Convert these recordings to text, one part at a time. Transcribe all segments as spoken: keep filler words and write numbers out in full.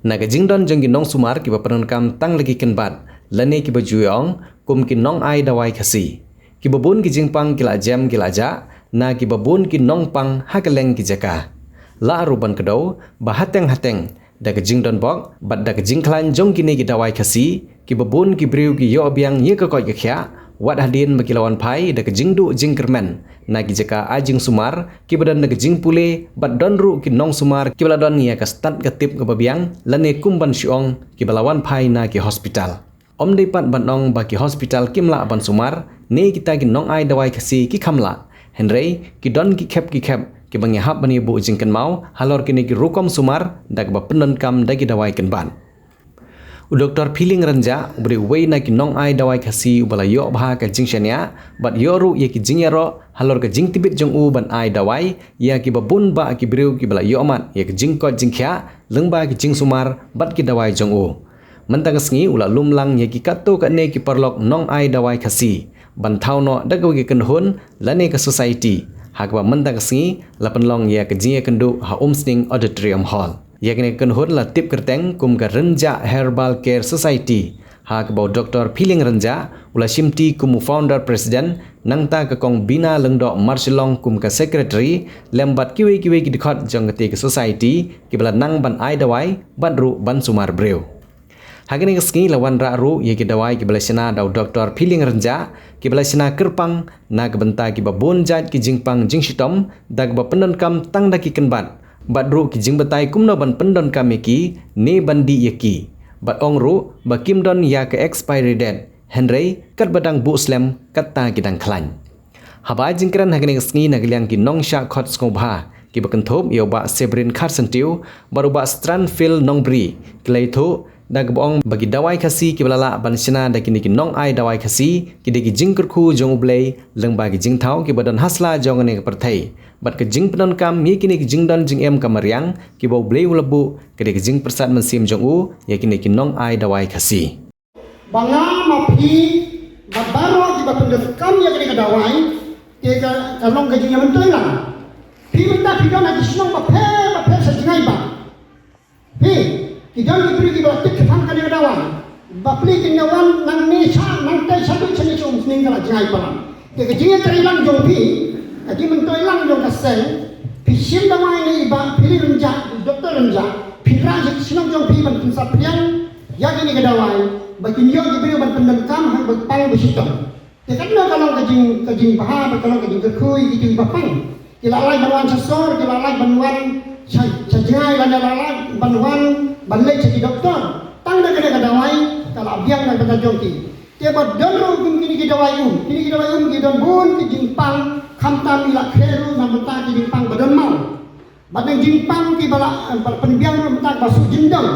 Na ka jingdon jong ki nongsumar kiba pyndonkam tang la ki kynbat lane kiba ju ong kum ki nongai dawai Khasi, kiba bun ki jingpang ki la jem ki la jah na kiba bun ki nongpang ha kylleng ki jaka. La ruh ban kdew ba hateng hateng da ka jingdonbok bad da ka jingkhlaiñ jong kine ki dawai Khasi, kiba bun ki briew ki ïoh biang ïa ka koit ka khiah, wat hadien ba ki la wan phai da ka jingduh jingkyrmen na ki jaka ai jingsumar kiba don da ka jingpule, bad don ruh ki nongsumar kiba la don ïa ka stad ka tip kaba biang lane kum ban shu ong kiba la wan phai na ki hospital. Ym dei pat ban ong ba ki hospital kim lah ban sumar ne kita ki nongai dawai Khasi ki kham lah, hynrei ki don ki khep ki khep kiba ngi hap ban ïa buh jingkynmaw halor kine ki rukom sumar da kaba pyndonkam da ki dawai kynbat. U Doktor Philling Rynjah uba dei uwei na ki nongai dawai Khasi uba la ïoh bha ka jingshaniah bad ïoh ruh ïa ki jingïaroh halor ka jingtbit jong u ban ai dawai ïa kiba bun bah ki briew kiba la ïoh mad ïa ka jingkoit jingkhiah lyngba ki jingsumar bad ki dawai jong u. Mynta ka sngi u la lum lang ïa ki katto katne ki paralok nongai dawai Khasi ban thaw noh da kawei ka kynhun lane ka society, ha kaba mynta ka sngi la pynlong ïa ka jingïakynduh ha Umsning Auditorium Hall. Ïa kane ka kynhun la tip kyrteng kum ka Rynjah Herbal Care Society, ha kaba u Doktor Philling Rynjah u la shimti kum u founder president, nangta ka Kong Bina Lyngdoh Marshillong kum ka secretary, lem bad kiwei kiwei ki dkhot jong kata ka society kiba la nang ban ai dawai bad ruh ban sumar briew. Ha kane ka sngi la wanrah ruh ïa ki dawai kiba la shna da u Doktor Philling Rynjah, kiba la shna kyrpang na ka bynta kiba bun jait ki jingpang jingshitom da kaba pyndonkam tang da ki kynbat, bad ruh ki jingbatai kumno ban pyndonkam ïa ki ne ban dih ïa ki, bad ong ruh ba kim don ïa ka expiry date, hynrei katba dang buh slem katta ki dang khlaiñ. Haba ai jingkren ha kane ka sngi na ka liang ki nongshah khot sngewbha kiba kynthup ïa u Bah Severin Kharsyntiew bad u Bah Stranfield Nongbri, ki la ïathuh da kaba ong ba ki dawai Khasi kiba la lah ban shna da kine ki nongai dawai Khasi ki dei ki jingkyrkhu jong U Blei lyngba ki jingthaw kiba don ha sla jong kane ka pyrthei, bad ka jingpyndonkam ïa kine ki jingdon jingem ka mariang kiba U Blei u la buh ka dei ka jingpyrsad mynsiem jong u ïa kine ki nongai dawai Khasi. Ba nga ma phi, ba baroh kiba pyndonkam ïa kane ka dawai, te ka, ka long ka jingïamyntoi lang. Phi mynta phi don ha ki shnong bapher bapher sha jngai ba. Phi, ki don ki briew kiba la tip ki phan kane ka dawai. Bapli kin ïa wan nangne sha, nangtai sha dut shane sha Umsning ka la jngai palat. Te ka jingïatreilang jong phi, ka jingmyntoi lang jong ka seng, phi shim dawai na i Bah Philling Rynjah, Doktor Rynjah, phi rah sha ki shnong jong phi ban pynsaphriang ïa kane ka dawai, ba kin ïoh ki briew ban pyndonkam ha kaba pang ba shitom. Te katno ka long ka jing, ka jingbha bad ka long ka jingkyrkhu ïa kito kiba pang. Ki la lait ban wan sha sor, ki la lait ban wan sha, sha jngai, lane la lait ban wan ban leit sha ki doktor. Tang da kane ka dawai ka la biang na ka bynta jong ki. Te ba don ruh kum kine ki dawai um, kine ki dawai um ki don bun ki jingpang, khamtam i la khreh ruh na bynta ki jingpang ba don maw. Bad nang jingpang kiba la, eh, ba la pynbiang ruh na bynta ba shu jingdon.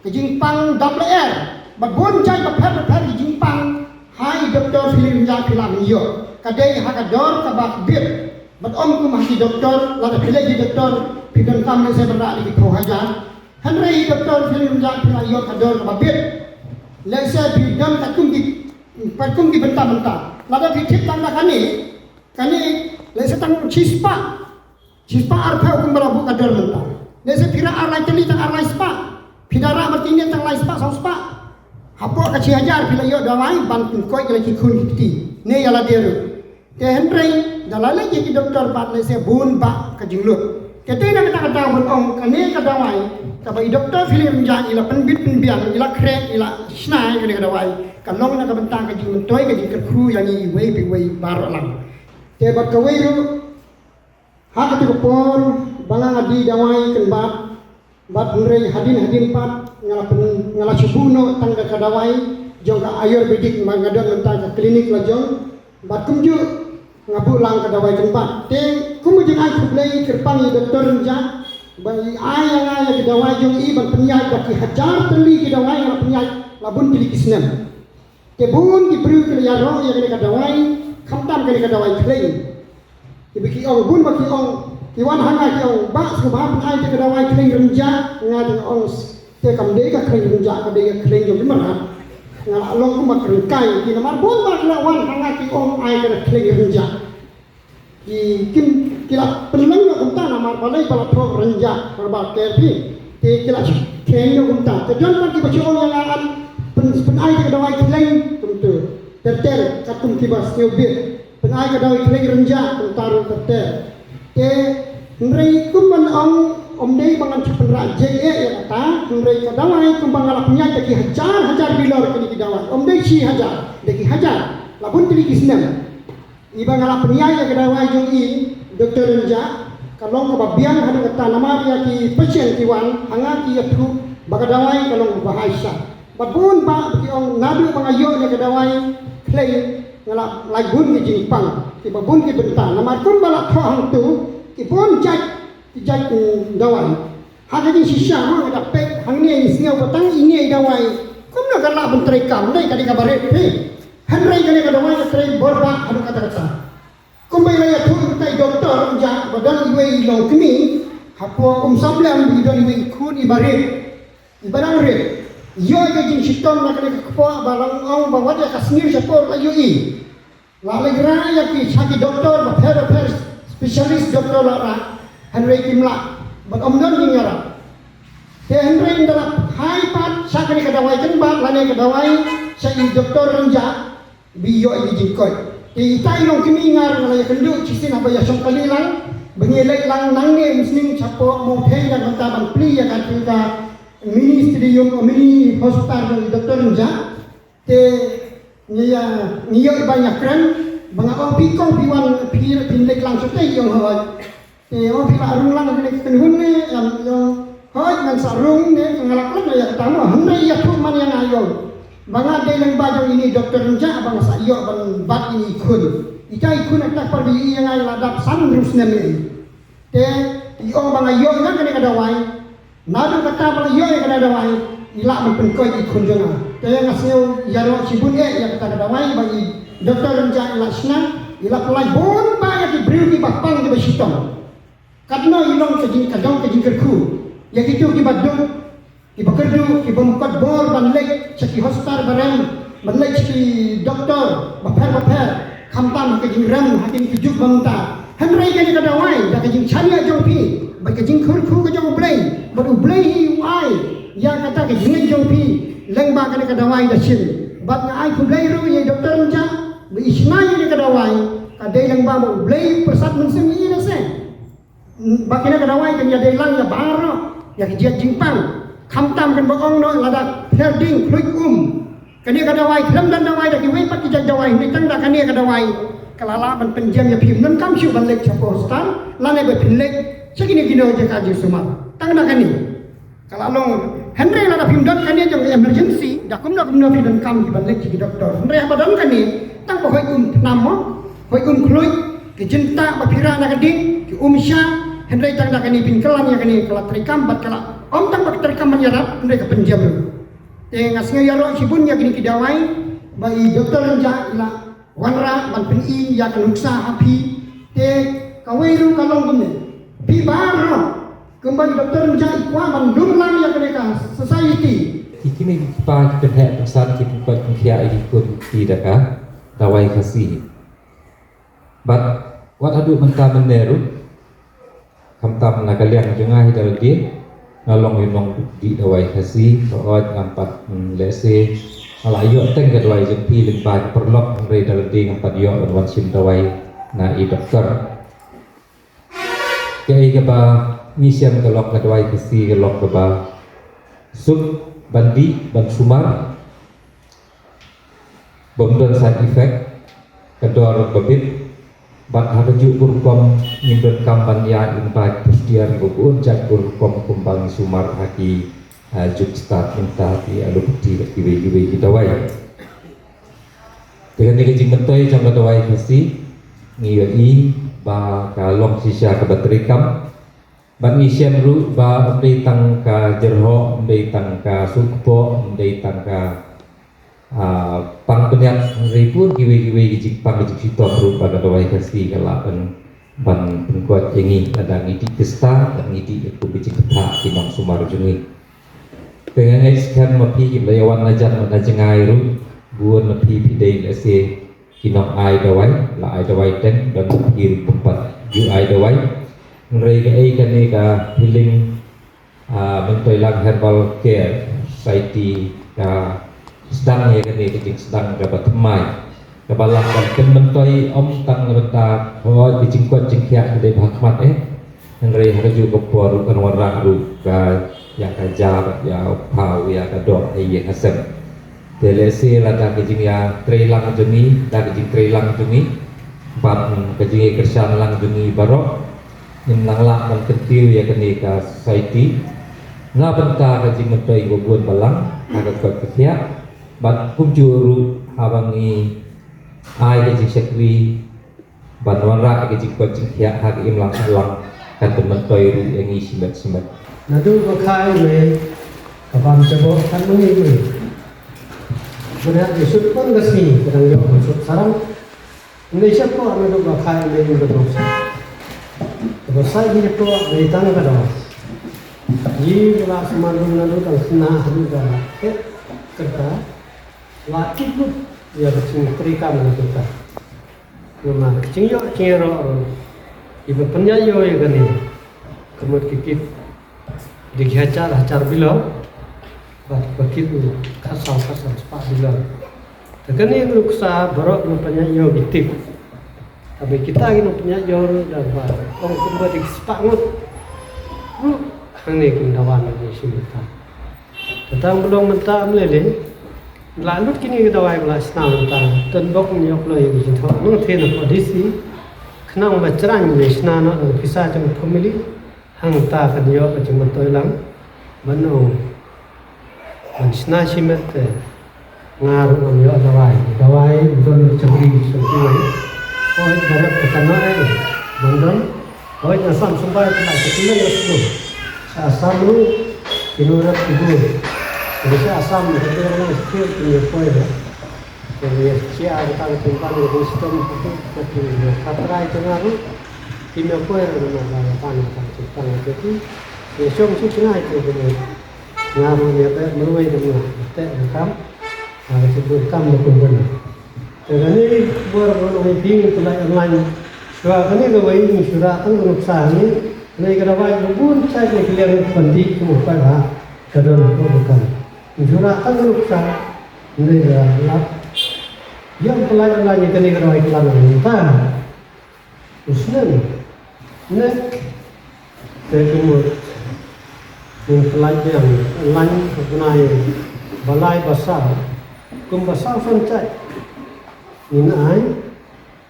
Ka jingpang dap lyer, bad bun jait bapher bapher ki jingpang ha i Doktor Philling Rynjah phi lah ban ïoh. Ka dei ha ka dor kaba bit. Bad ym kum ha ki doktor, lada phi leit ki doktor, phi donkam lehse ban rah da ki phew hajar. Hynrei i Doktor Philling Rynjah phi la ïoh ka dor kaba bit. Lehse phi don katkum ki, katkum ki bynta bynta. Lada phi tip tang da kane, kane lehse tang shispah. Shispah arphew kumba la buh ka dor mynta. Lehse phi rah ar lai tylli tang ar lai spah. Phi da rah martini tang lai spah, saw spah. Hapoh ka shi hajar phi la ïoh dawai ban pynkoit ïa la ki khun ki kti. Ne ïa lade ruh. Te hynrei da la leit ïa ki doktor pat lehse bun bah ka jinglut. Te te na kata ka daw ban ong kane ka dawai kaba i Doktor Philling Rynjah i la pynbit pynbiang, i la khreh, i la shna ïa kane ka dawai, ka long na ka bynta ka jingmyntoi ka jingkyrkhu ïa ngi iwei pa iwei baroh lang. Te bad kawei ruh, ha katu ka por ba nga nga die dawai kynbat, bad hynrei hadien hadien pat nga la pyn, nga la shu buh noh tang da ka dawai jong ka Ayurvedic, ma nga don mynta ka klinik la jong, bad kumjuh nga buh lang ka dawai kynbat. Te kum ka jingai khublei kyrpang ïa i Doktor Rynjah ba i ai ïa nga ïa ka dawai jong i ban pynïaid da ki hajar tylli ki dawai nga la pynïaid la bun tylli ki snem. Te bun ki briew ki la ïaroh ïa kane ka dawai, khamtam kane ka dawai khlem. Kiba ki ong bun ba ki ong, ki wan ha nga ki ong, "Bah, sngewbha pynai te ka dawai khlem rynjah." Nga te nga ong, "Te kam dei ka khlem rynjah, ka dei ka khlem jong ki mrad." Nga la long kumba kren kai, ki namar bun ba ki la wan ha nga ki ong ai ka khlem rynjah. Ki kim, ki la pynlong noh kumta namar balei ba la thoh rynjah, ba la ker phi. Te ki la Khein ïa kumta. Te don pat kiba shu ong ïa nga, pyn, pyn-ai ka dawai khlaiñ kumta. Ter ter, katkum kiba sngewbit. Pyn-ai ka dawai khlaiñ rynjah kumta ruh ter ter. Te hynrei kumba ong, ym dei ba ngan shu pynrah jait eh ïa kata, hynrei ka dawai kumba nga la pynïaid da ki hajar hajar bilor kine ki dawai. Ym dei shi hajar, da ki hajar. La bun tylli ki snem. Iba nga la pynïaid ïa ka dawai jong i Doktor Rynjah, ka long kaba biang haduh katta namar ïa ki patient ki wan ha nga ki ïathuh ba ka dawai ka long kaba hai sha. Bad bun bah ki ong naduh ba nga ïoh ïa ka dawai khlaiñ nga la lait bun ki jingpang kiba bun ki bynta namar kumba la thoh hangto ki bun jait ki jait, mm, dawai. Ha ka jingshisha ma nga da peit hangne ngi sngew ba tang ine i dawai kumno ka lah ban treikam, dei ka dei kaba rit phi. Hynrei kane ka dawai ka trei bor bah haduh katta katta. Kumba i la ïathuh ïa utai u doktor Rynjah ba don iwei i longkmie hapoh Umsawlem, i don iwei i khun iba rit, iba dang rit. Ïoh ïa ka jingshitom na kane ka kpoh ba long ong ba wat ïa ka sniew shapoh la ïohi. La leit rah ïa ki sha ki doktor bapher bapher, specialist doktor la rah, hynrei kim lah bad ym don jingïarap. Te hynrei ynda la phai pat sha kane ka dawai kynbat lane ka dawai sha i Doktor Rynjah, ba ïoh ïa ki jingkoit. Te ita i longkmie nga ruh nga la ïakynduh shisien haba ïashong kali lang ba ngi leit lang nangne Umsning shapoh Mawpheng na ka bynta ban plie ïa ka, ka mini stadium, mini hospital jong i Doktor Rynjah. Te ngi ïa, ngi ïoh i ba ïakren ba nga ong phi kong phi wan phi, phin leit lang shatei, i ong hooid. Te ong phi la rung lang kane ka kynhun ne, em, i ong hooid ngan sa rung ne, nga la klet ïa kata mo, hynrei ïathuh man ïa nga, i ong ba nga dei lyngba jong ine i Doktor Rynjah ba nga sa ïoh ban bat ine i khun. Ita i khun, ita por ba i ïa nga i la dap san hynriew snem ïa i. Te i ong ba nga ïoh ïa kane ka dawai. Naduh kata ba la ïoh ïa kata ka dawai, i lah ban pynkoit ïa i khun jong nga. Te nga sngew ïaroh shibun eh ïa kata ka dawai ba i Doktor Rynjah i la shna, i la pynlait bun bah ïa ki briew kiba pang kiba shitom. Katno i long ka jing, ka jong ka jingkyrkhu ïa kito kiba duk, kiba kyrduh, kiba ym kot bor ban leit sha ki hospital ba rem, ban leit sha ki doktor bapher bapher, khamtam ha ka jingrem ha kine ki juk ba mynta. Hynrei kane ka dawai da ka jingshaniah jong phi bad ka jingkyrkhu ka jong U Blei, bad U Blei hi u ai ïa kata ka jingngeit jong phi lyngba kane ka dawai da shin. Bad nga ai khublei ruh ïa i Doktor Rynjah ba i shna ïa kane ka dawai, ka dei lyngba ba U Blei u pyrsad mynsiem ïa i lehse. Ba kane ka dawai kan ïadei lang ïa baroh, ïa ki jait jingpang. Khamtam kan ba ong noh lada pher ding khluit um. Kane ka dawai khlem don dawai da kiwei pat ki jait dawai, hynrei tang da kane ka dawai ka la lah ban pynjem ïa phi, ym donkam shuh ban leit sha hospital lane ba phin leit sha kino kino jaka jingsumar. Tang da kane. Ka la long, hynrei lada phim don kane jong ka emergency, da kumno kumno phi donkam ki ban leit ki doktor. Hynrei haba don kane, tang ba hoid um thnam mo, hoid um khluit, ki jyntah ba phi rah na ka ding, ki um sha, hynrei tang da kane phin kylla ïa kane ka la treikam bad ka la, ym tang ba ka treikam ban ïarap, hynrei ka pynjem ruh. Te nga sngew ïaroh shibun ïa kine ki dawai ba i Doktor Rynjah i la wanrah ban pyni ïa ka nuksa ha phi. Te kawei ruh ka long kumne. Phi baroh kumba i Doktor Rynjah i kwah ban lum lang ïa kane ka society. Ki kmie ki kpa ki pynheh pynsan ki pynkoit pynkhiah ïa ki khun ki da ka dawai Khasi. Bad wat haduh mynta mynne ruh, khamtam na ka liang jong nga hi da lade, nga long ïa u nongdih dawai Khasi, hooid ngam pat, mm, lehse nga la ïoh teng ka dawai jong phi lyngba ki paralok, hynrei da lade ngam pat ïoh ban wan shim dawai na i doktor. Kaei kaba ngi shem ka long ka dawai Khasi ka long kaba suk ban dih ban sumar, bym don side effect, ka dor ba bit, bad ha kajuh ka rukom ngim donkam ban ïaid lyngba ki procedure kiba bun jait ka rukom kumba ngi sumar ha ki, ah, juk stad mynta, ki allopathy bad kiwei kiwei ki dawai. Te kane ka jingmyntoi jong ka dawai Khasi ngi ïohi ba ka long shisha kaba treikam. Bad ngi shem ruh ba ym dei tang ka jyrhoh, ym dei tang ka suk kpoh, ym dei tang ka, ah, pang bniat, hynrei bun kiwei kiwei ki jingpang ki jingshitom ruh ba ka dawai Khasi ka lah ban, ban pynkoit ïa ngi lada ngi dih kista bad ngi dih ïa kum ki jingpynthah ki nongsumar jong ngi. Te nga ngeit skhem ma phi kiba la ïa wan na jan na jngai ruh, bun na phi phi dei lehse ki nong ai dawai, la ai dawai teng, don na phi ruh bym pat ju ai dawai. Hynrei kaei kane ka healing Ah, Myntoi Lang Herbal Care Society ka sdang ïa kane ka jingsdang kaba thymmai, kaba lah ban pynmyntoi ym tang na bynta hoi ka jingkoit jingkhiah ka dei bha khmat eh. Hynrei ha kajuh ka por ruh kan wanrah ruh ka ïa ka jar, ïa u phaw, ïa ka doh, ïa ka sem. Te lehse lada ka jingïatreilang jong ngi, da ka jingtreilang jong ngi bad ka jingïakyrshan lang jong ngi baroh, ngin nang lah ban kyntiew ïa kane ka society na bynta ka jingmyntoi ba bun balang ha ka koit ka khiah, bad kumjuh ruh haba ngi ai ka jingshakri ban wanrah ïa ka jingkoit jingkhiah ha ka imlang sahlang, kan pynmyntoi ruh ïa ngi shimet shimet. Naduh ba kha i mei ka bam jaboh kan mynni mei. Bynrap i sut pon ka sngi ka dang ïoh ban sut sarang. Ym dei shapoh naduh ba kha i mei ka dang sut. Ka ba sai ki shapoh dei tang ka dawai. Ngi la sumar naduh tang sna haduh da eh kyrta. La tip lut ïa ka jingtrei kam ka kyrta. Namar ka jingïoh jingïaroh ruh, iba pynïaid ïoh ïa kane, ka mut ki kit, dei ki hajar hajar bilor, bad ba kit ruh khatsaw khatsan spah bilor. Te kane ka nuksa baroh ngi pynïaid ïoh ki tip. Haba kita ki nongpynïaid ïoh ruh da ba ong kumba dei ki spah ngut ruh hangne kim da wan ïa ki shim mynta. Te tang ba long mynta ym lei lei. La lut kine ki dawai ba la shna mynta. Tang bok ngi ïoh kloi ïa ki jingthoh nongthied na ka D C. Khnang ba jrang ngi shna noh da ka pisa jong ka family. Hangta kan ïoh ka jingmyntoi lang. Ban ong ban shna shimet te nga ruh ngam ïoh dawai. Dawai don jabri sngewthuh. Hooid, ba rep ka tano eh. Ban don. Hooid, Assam symbai ka la ka tino ïoh sngewthuh. Sha Assam ruh kino rep ki bun. Kino sha Assam ka tino ïoh sngewthuh kino poi ruh. Kino ïoh sia ka tang tympan ka dei stom ka tu ka tu ka trai ka nga ruh. Kino poi ruh na ka tang ka tang tympan ka tu. Ïa shong shu tngai te kino. Nga ruh ïa beh mrwai da nga te da kam. Nga ruh shu bun kam da kum bun. Te kane bor bor ong ïa phi ngi pynlait online. Shuwa kane kawei ngi shu rah tang ka nuksa hangne. Kane ka dawai ba bun shai kane ka liang pynti kumba pat ha ka don ka kam. Ngi shu rah tang ka nuksa. Ngi da lap. Ïa pynlait online ïa kane ka dawai ka lang mynta. U snem. Nek. Te ka mut ngin pynlait biang, lait ka bnai ba lai ba saw, kumba saw san jait. Ngin ai,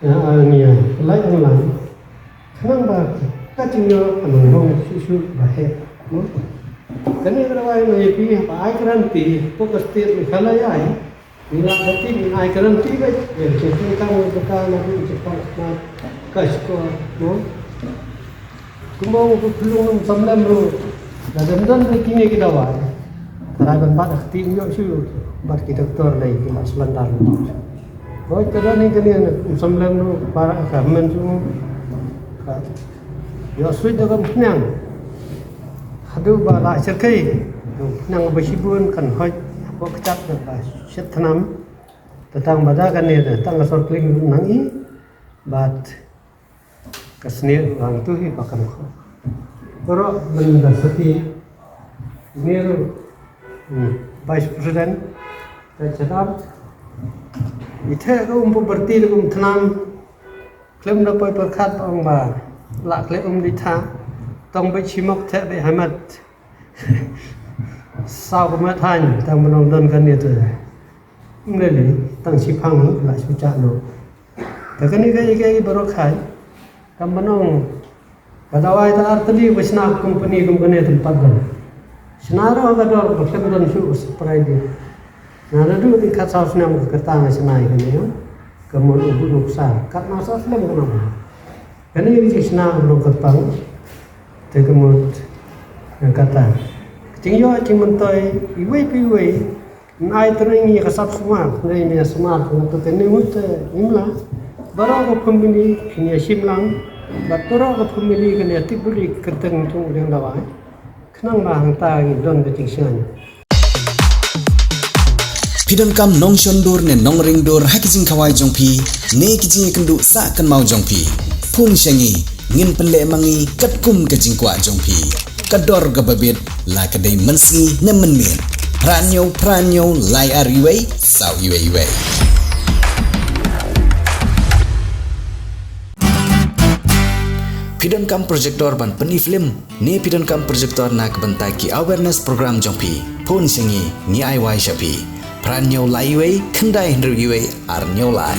eh, ngin pynlait online. Khnang ba ka jingïoh kan long shuh shuh ba heh. Mo? Kane ka dawai nga ïa phi ba ai guarantee, ko ka state Meghalaya ai. Ngi la ka tip ngi ai guarantee beit. Ïa ka jingkam ka ka na ka jingkam na ka shkor, no? Kumba u pulung nong samlem ruh. La dang don beit kine ki dawai. Trai ban bat ka tip ïoh shuh bad ki doktor lei ki la slandar. Hooid ka don hi kane nong samlem ruh para ka men shuh. Ka ïoh shuh da ka pynïang. Haduh ba la shyrkhei. Pynïang ba shibun kan hooid. Hapoh kjat da ka shet thnam. Te tang ba da kane te tang ka sor kling nang i bad ka snieh lang tu hi ba kan kho. Baroh ban da sati ne ru, hmm, Vice President ka chadar. I the ka um pu berti ka um thnam. Khlem da poi pyrkhat ong ba la khlem um di tha. Tong beit shimok the beit hamet. Saw ka met hain tang ba nong don kane te. Ym lei lei tang shiphang la shu chah noh. Te kane ka ïa ka baroh khai. Kam ban ong ka dawai ta ar tylli ba shna ka company kum kane te pat ban shna ruh ka dor ba khlem don shuh ka supply di. Nga naduh di khatsaw snem ka kyrta nga shna ïa kane ïa ka mon u buh nuksa kat nuksa snem ka nang. Kane ka jingshna ka long kyrpang. Te ka mut nga kata ka jingïoh jingmyntoi iwei pa iwei. Nai trei ngi ka sap sumar, trei ngi sumar, ngi tu kane mut, eh, imla. Baroh ka family kin ïa shim lang, bad baroh ka family kin ïa tip buli kyrteng tung deng dawai. Khnang ba hangta ngi don ka jingsngain. Phi donkam nongshon dur ne nongring dur ha ki jingkhawai jong phi ne ki jingïakynduh sah kynmaw jong phi. Phone sha ngi, ngin pynleh ma ngi katkum ka jingkwah jong phi. Ka dor kaba bit la ka dei mynsngi ne mynmiet. Phra hynñiew phra hynñiew lai ar uwei saw uwei uwei. Phi donkam projector ban pyni film ne phi donkam projector na ka bynta ki awareness program jong phi? Phone sha ngi, ngi ai wai sha phi. Phra hynñiew lai uwei khyndai hynriew uwei ar hynñiew lai.